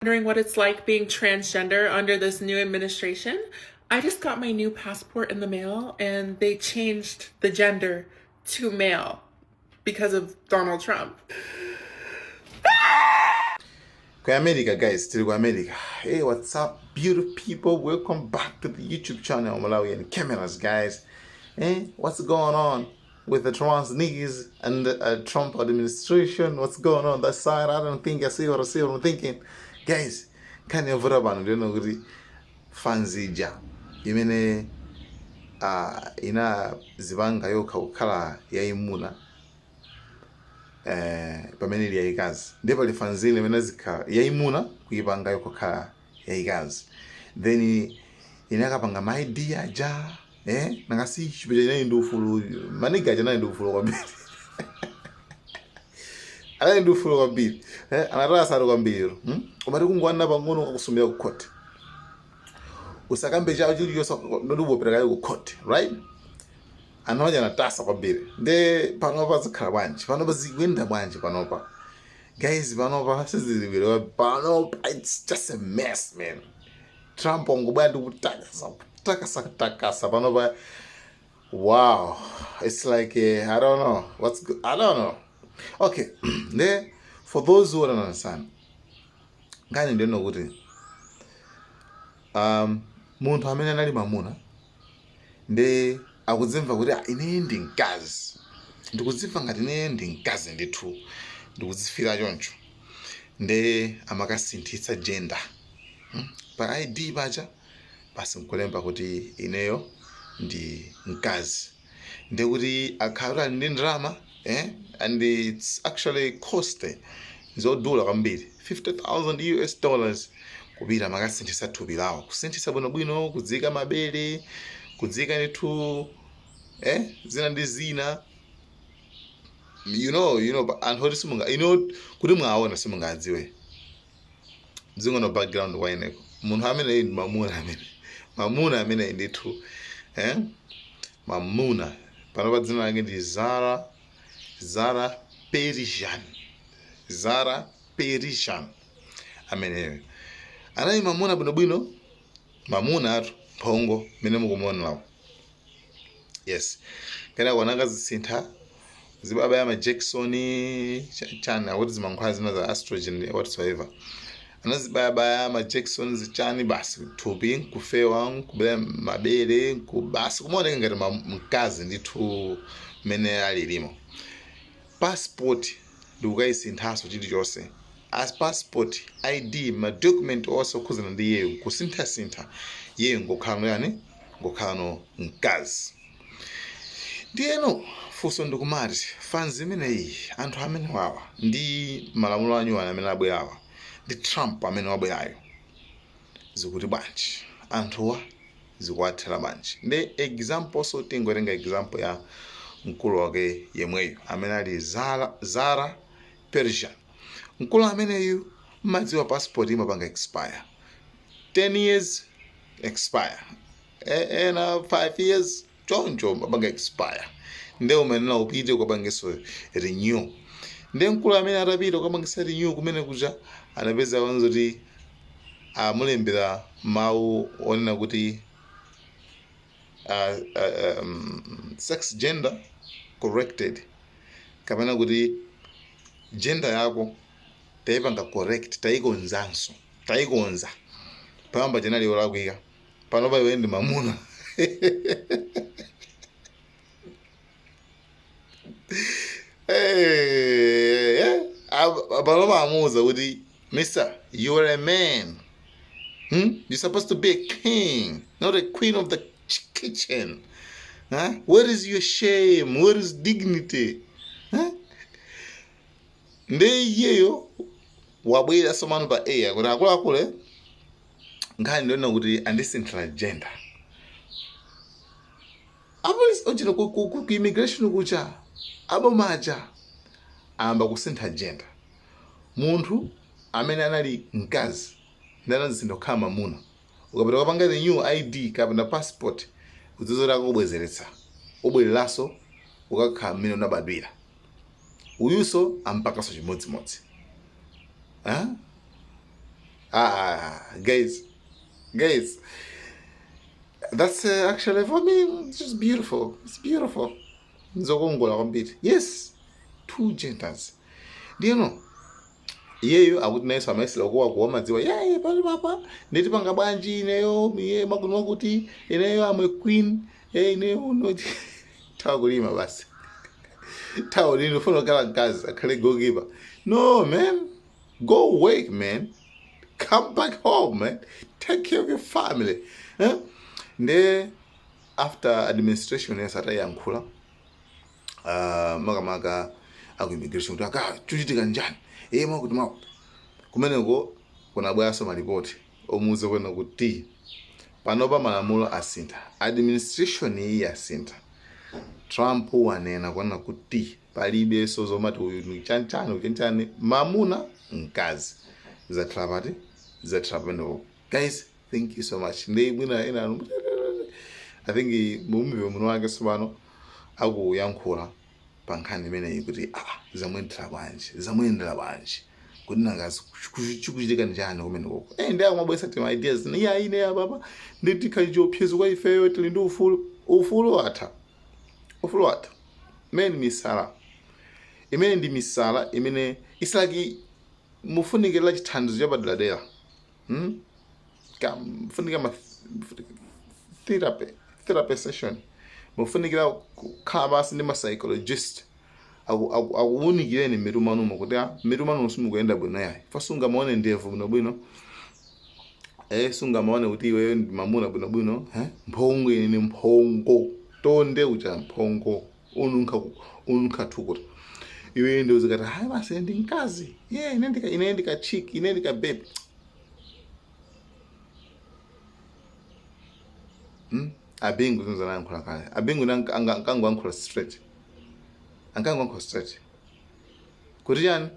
Wondering what it's like being transgender under this new administration? I just got my new passport in the mail and they changed the gender to male because of Donald Trump. Ku America, guys, tili ku America. Hey, what's up, beautiful people? Welcome back to the YouTube channel Malawian Cameras, guys. Eh, what's going on with the trans niggas and the Trump administration? What's going on that side? I don't think I see what I'm thinking. Guys, nkhani yovuta pano ndiyona kuti fanzi ija imene inazipanga yokha kukhala yayimuna pamene ili yayikazi, ndipo pali fanzi imene zikhala yayimuna kuyipanga yokha kukhala yayikazi, then inakapanga ma ID aja, nangasi chipecha inali ndi ufulu, maniga aja anali ndi ufulu kwambiri, anali ndi ufulu kwambiri, anatala kwambiri, Koma tikungwana pang'ono kakusumira ku court, usakambe chawo chilichonse ndikuboperekayo ku court, right? Anthu aja anatasa kwambiri. Nde panopa zikhala bwanji? Panopa zikuyenda bwanji? Panopa, guys, panopa sizilibwera. Panopa it's just a mess, man. Trump wangobwera ndi kutakasa, kutakasa, kutakasa panopa. Wow, it's like I don't know what's go I don't know. Okay, nde for those who don't understand, nkhani ndino kuti munthu amene anali mamuna nde akudzimva kuti, "Ah, ine ndi mkazi, ndikudzimva ngati ine ndi mkazi ndithu, ndikudzifira choncho," nde amakasinthitsa gender, Pa ID paja basi nkulemba kuti ineyo ndi mkazi, nde kuti akhala kuti ali ndi ndalama, And it's actually cost, zodula kwambiri, 50,000 US dollars kupita makasinthitsa thupi lawo, kusinthitsa bwinobwino, kudzika mabere, kudzika ndithu, zina ndi zina, anthu oti simunga ino kuti mwaona simungadziwe zing'ono background kwaeneko. Munthu amene ndi mamuna, amene mamuna amene ndithu, mamuna panopa dzina lake ndi Zara, Zara Persian, Zara Persian. Ameneyo anali mamuna bwinobwino, mamuna atu, mphongo mmene mukumuonerawo, yes. Kenako anakazisintha zibaba ya ma Jackson chani, akuti zimankhwala zina za estrogen, whatsoever, anazibayabaya ma Jackson zichani, basi thupi nkufewa, nkubera mabere, basi kumaoneka ngati mkazi ndithu mmene alilimo. Passport ndikukayisinthanso, chilichonse as passport, ID, ma document onse okhuzana ndi iyeyo kusinthasintha, iyeyo ngokhala yani, ngokhala mkazi. Ndiyeno funso ndikumati, fanzi imeneyi, anthu amene wawa ndi malamulo anyuwani amene abwerawa ndi Trump amene wabwerayo, zikuti bwanji? Anthuwa zikuwathera bwanji? Ndi example, so tingotenga example ya mkulu wake yemweyo amene ali Zara, Zara Persian. Mkulu ameneyu, mmadziwa passport imapanga expire 10 years, expire ena 5 years choncho, mapanga expire, nde umenena upite ukapangenso renew. Nde mkulu amene atapita ukapangisa renew kumene kuja, anapeza kuti amulembera mawu onena kuti sex gender corrected, kapena kuti gender yako tayipanga correct, tayikonzanso, tayikonza, payamba chinali yolakwika, panopa iwe ndi mamuna. Panopa amuuza kuti, "Mister, you are a man, You're supposed to be a king, not a queen of the kitchen, huh? Where is your shame? Where is dignity, huh?" Nde iyeyo wabwera somano pa air kuti, "Akuluakulu, nkhani ndiona kuti andisinthira gender." Apolisi ochita ku immigration kucha, abomaja ayamba kusintha gender. Munthu amene anali mkazi ndi anazisintha kukhala mamuna. Ukapita ukapanga renew ID kapena passport, udzizoti akubwezeretsa, ubwereranso ukakhala mmene unabadwira. Uyuso ampakanso chimodzimodzi, eh? Ah, guys, guys, that's actually for me it's just beautiful. It's beautiful. Nzokongola kwambiri. Yes, two genders. Ndiyeno iyeyo akuti nayenso amayesera kuwa kuwa madziwa yeye pali papa nditi panga bwanji ineyo iye makuti makuti ineyo am a queen, ineyo no thawa kulima basi, thawa lino ufuna kukhala mkazi akhale goalkeeper. No man, go work man, come back home man, take care of your family, eh? Nde after administration yense atayankhula, makamaka aku immigration kuti aka chuchitika njani makuti makuti kumeneko kunabweranso malipoti omuuza kwena kuti panopa malamulo asintha, administration iyi yasintha. Trump wanena kwana kuti palibenso zomati uyu ni chanchani uchanchani, mamuna mkazi zakhala pati, zakhala pamenepo. Guys, thank you so much. Ndi mwina ina I think mumve muno wake tsopano akuyankhula pa nkhani imeneyi kuti zamuyendera bwanji, zamuyendera bwanji, kuti nanga chikuchitika njani kumene koko. Ndi akumabwesa tima ideas iya ine ya papa ndi tikhali chiopsezo kwa ifeyo, tili ndi ufulu, ufulu watha, ufulu watha imene ndi misala, imene ndi misala imene it's like mufunikira chithandizo chapaderadera, Mufunikira ma therapy session, mufunikira kukhala basi ndi ma psychologist akuwunikireni mmitu mwanumo kuti mmitu mwanumo simukuyenda bwino yayi. Fa sungamaone ndevu bwinobwino, sungamaone kuti iweyo ndi mamuna bwinobwino, eh? Mphongo ine ni mphongo tonde ucha mphongo ununkha thukuta, iweyo ndi uzikati hayi basi ndi mkazi ye ine ndika chick, ine ndika baby. Abingu zinzo anayankhula kale. Abingu ankangoyankhula straight, ankangoyankhula straight kuti chani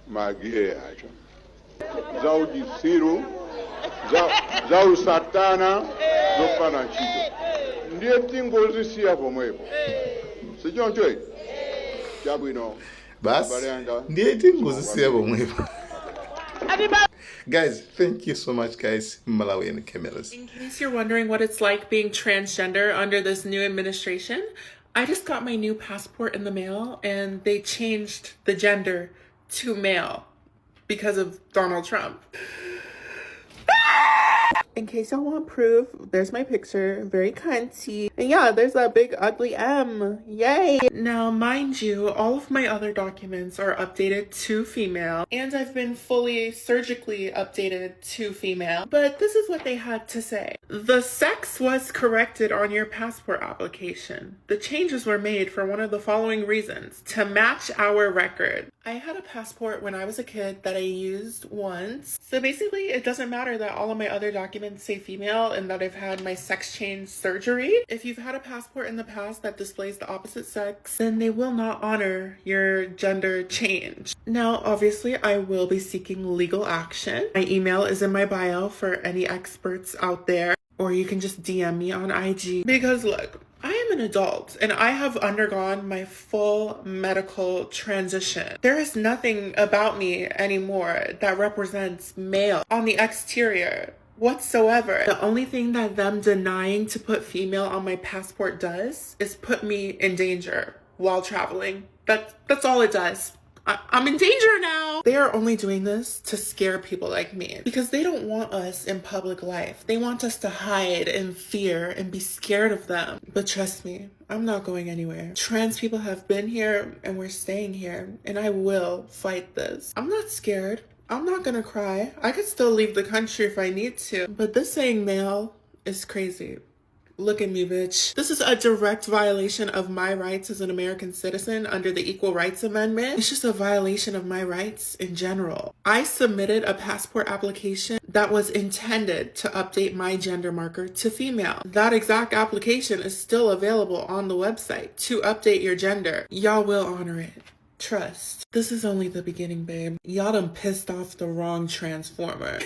magere acho za uchitsiru za usatana zopanda ntchito ndiye tingozisiya pomwepo, sichoncho iti chabwino. Basi. Abale anga. Ndiye tingozisiya pomwepo. Guys, thank you so much guys. Malawian Cameras. In case you're wondering what it's like being transgender under this new administration, I just got my new passport in the mail and they changed the gender to male because of Donald Trump. In case you all want proof, there's my picture, very cunty. And yeah, there's that big ugly M, yay. Now, mind you, all of my other documents are updated to female, and I've been fully surgically updated to female, but this is what they had to say. The sex was corrected on your passport application. The changes were made for one of the following reasons: to match our record. I had a passport when I was a kid that I used once. So basically, it doesn't matter that all of my other documents say female and that I've had my sex change surgery. If you've had a passport in the past that displays the opposite sex, then they will not honor your gender change. Now, obviously, I will be seeking legal action. My email is in my bio for any experts out there, or you can just DM me on IG. Because look, I am an adult and I have undergone my full medical transition. There is nothing about me anymore that represents male on the exterior whatsoever. The only thing that them denying to put female on my passport does is put me in danger while traveling. That's all it does. I'm in danger now. They are only doing this to scare people like me because they don't want us in public life. They want us to hide in fear and be scared of them. But trust me, I'm not going anywhere. Trans people have been here and we're staying here, and I will fight this. I'm not scared. I'm not going to cry. I could still leave the country if I need to. But this saying male is crazy. Look at me, bitch. This is a direct violation of my rights as an American citizen under the Equal Rights Amendment. It's just a violation of my rights in general. I submitted a passport application that was intended to update my gender marker to female. That exact application is still available on the website to update your gender. You all will honor it. Trust. This is only the beginning, babe. You all done pissed off the wrong transformer.